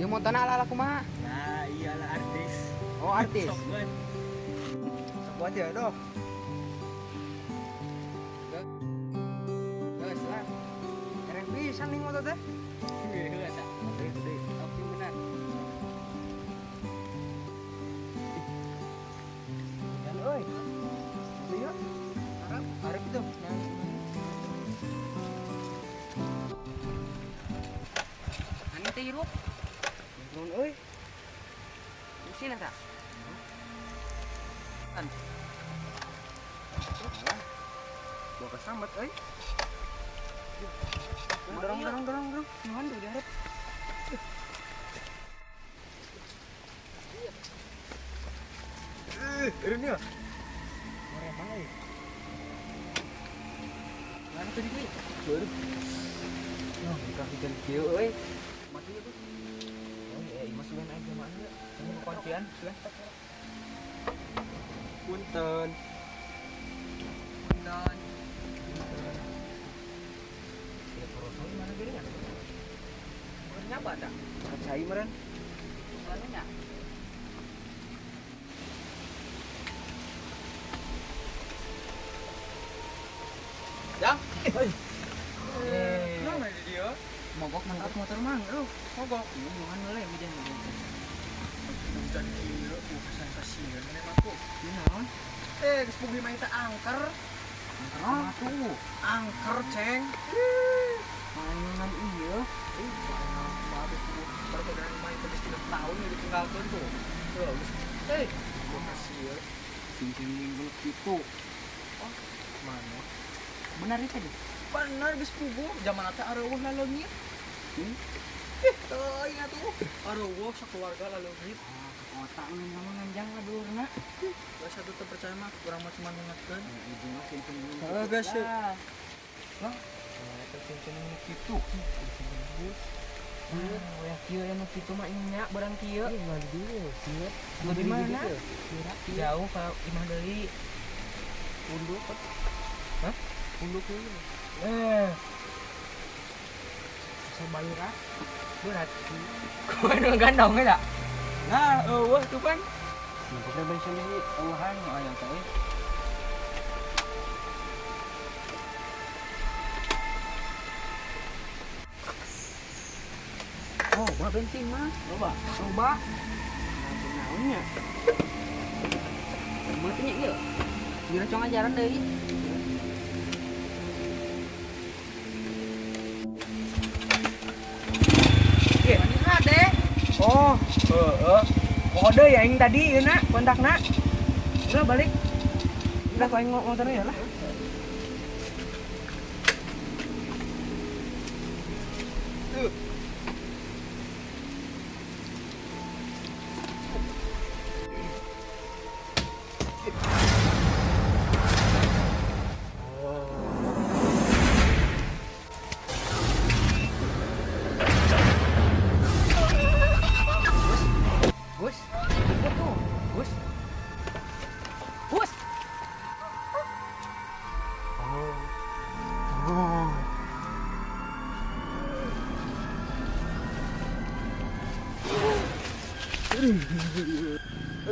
Ieu motona ala-ala kumaha? Nah, iyalah artis. Oh, artis. Sok buat. Sok buat ya, doh. Geus lah. Keren pisan nih motor teh. Heeh, eta. Gede. Oke, benar. Dan euy. Iya. Arep, arep itu. Anu teh hirup. Nuhun euy. Sini tak? Kan. Gua kesambat euy. Dorong dorong dorong dorong. Nuhun tuh diharap. Ini ya. Meremang euy. Mana tadi euy? Oh, buka hujan kieu euy. Mati tuh. Oh, ya, ieu mah sugan aing mana? Ini kuncian, sugan. Punten. Punten. Ya poroso mana geuning atuh? Keur nyaba tah? Cai meureun. Nya. Jang. Naon di dieu? Mogok mogok motor mang, aduh, Mogok. Nuhun heula hujan. Hujan kieu, pisan kasieun maneh mah ku. Ieu naon? Geus puguh mah teh angker. Angker mah tuh. Angker, Ceng. Mainan ieu. Ih, mah geus puguh perkebunan mah teh geus 3 tahun ditinggalkeun tuh. Tuh, geus. Gua kasieun. Cincin kitu. Oh, mana? Benar itu tadi? Benar geus puguh, zaman teh areuweuh laleungit. Ih, teuing atuh. Areuweuh sakeluarga laleungit. Ah, ke kota ngomong nganjang lah dulurna. Geus atuh teu percaya mah, urang mah cuma ngingetkeun. Ieu mah cincin. Heeh, geus. Lah, eta cincin kitu. Wah, kieu anu kitu mah nya barang kieu. Ieu mah dulu, kieu. Di mana? Jauh ka imah deui. Punduk. Hah? Punduk ieu. Asa bayar berat. Kumaha nu gandong eta? Nah, eueuh tuh pan. Nampaknya bensin ini eueuhan nu aya teh. Oh, bawa bensin mah. Loba. Loba. Nah, naonnya? Kumaha teh nya ieu? Dina cong ajaran deui. Oh, heeh. Kode ya yang tadi ieu na, kontakna. Udah balik. Udah ku aing motornya ya lah. Tuh. Gus, ikut tuh, Gus. Gus. Oh. Oh.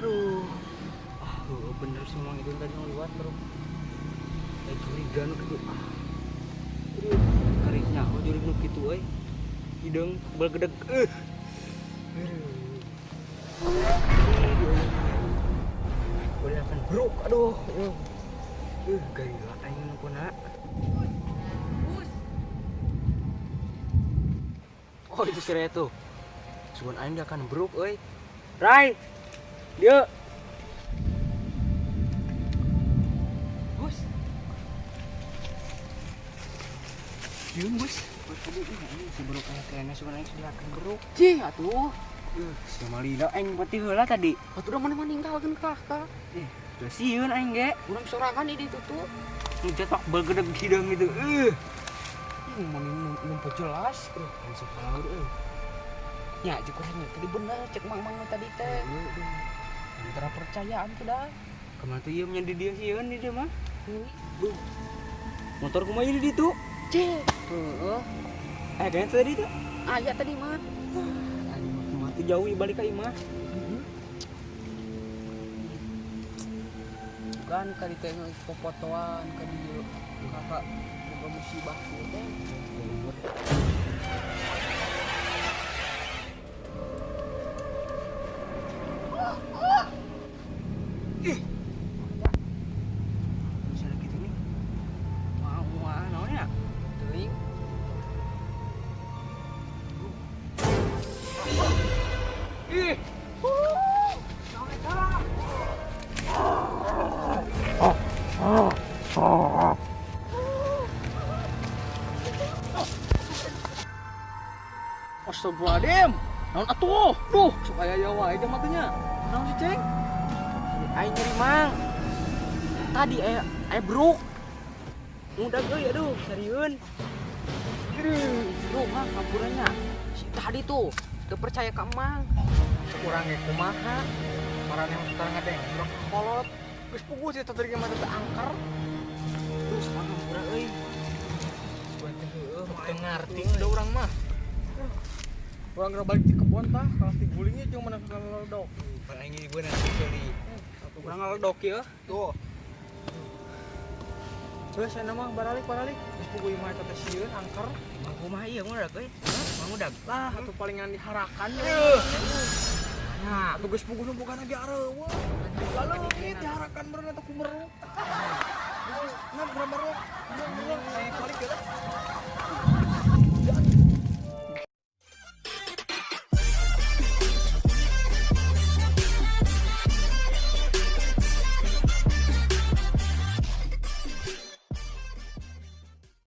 Aduh. Ah, bener sih mang itu tadi ngeliwat bro. Kayak curiga nu kitu. Ah. Aduh, kariknya oh jurig nu kitu euy. Hideung belgedeg. Aduh. Boleh akan bruk, aduh. Gila aing nu kuna. Bus. Oh, itu si Ray tuh. Sugan aing dia akan bruk euy. Ray. Dia. Bus. Dieun, Bus. Bus tadi ini si bruk aya kayaknya sugan aing sudah akan bruk. Cih atuh. Si Malina aing pati heula tadi. Atuh da mana ninggalkeun ka ka. Udah sieun aing ge. Urang sorangan di ditu tuh. Ngejetok belgedeg hideung gitu. Ih, mana nempo jelas. Aing sapaur euy. Nya jeung urang tadi bener cek mang-mang tadi teh. Antara percayaan tuh dah. Kumaha tuh ieu nya di dieu sieun di dieu mah. Buh. Motor kumaha ieu di ditu? Cih. Heeh. Kayaknya tadi tuh. Aya tadi mah. Aing mah Teu jauh balik ka imah. Kan kali teh popotoan ka dieu kakak boga musibah kieu teh. Ih. Misalnya gitu nih. Mau naon ya? Teuing. Ih. Naon eta? Astagfirullahaladzim. Naon atuh? Duh, sok aya wae jam atunya. Naon sih, Ceng? Aing nyeri mang. Tadi aya bruk. Udah euy aduh, sarieun. Aduh, duh mang kampurannya. Si tadi tuh teu percaya ka emang. Cek urang ge kumaha? Marane mah ngadeng, urang kolot. Geus puguh sih tadi mah teu angker. Terus mang hampura euy. Teu ngarti da urang mah. Urang geura balik di kebon tah, kalah ti gulingnya jeung mana ngaledok. Aing ini gua nanti beli. Urang ngaledok ieu. Tuh. Terus cenah mah baralik. Geus puguh imah eta teh sieun angker. Mang kumaha ieu ngudag euy? Mang udag. Lah, atuh palingan diharakan. Nah, atuh geus puguh nu boga lagi areueuh. Laleungit diharakan meureun atuh ku meruk. Nah, berapa meruk? Meruk, balik ya lah.